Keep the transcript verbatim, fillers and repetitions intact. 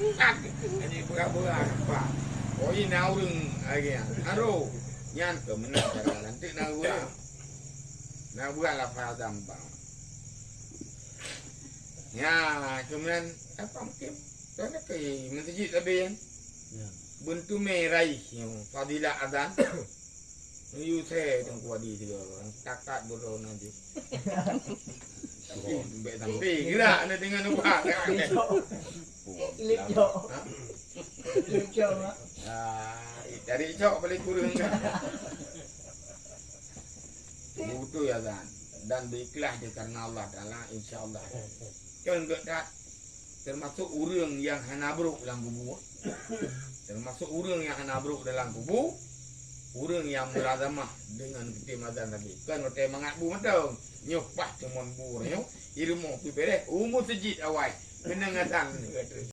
Ini beura-beura nampak. Oh, ini na ureueng lagi nyan. Aduh, nyan ke meunan cara lantik na ureueng. Na ureueng lafaz azan bang. Ya, kemudian apa mungkin? Kan ke masjid tadi kan? Ya. Buntu merai yang fadilah azan. Yu saya tengku adi tiga orang. Kakak bodoh nanti. Tapi bek sampai gerak na dengan ubah. Lip jok. Lip jok. Ha? Lip jok, Mak. Ah, cari cok paling kurang kan. Betul ya kan. Dan berikhlas je karena Allah Taala, insya Allah. Kan enggak tak termasuk ureueng yang hana brok dalam kubu. Termasuk ureueng yang hana brok dalam kubu, ureueng yang mulazamah dengan kutem azan tadi. Kan watèe mangat bu mantong. Nyoh pah cumon bu nyoh, ilmu tu beres, umu sejid awai. Kena ngadang ni kata.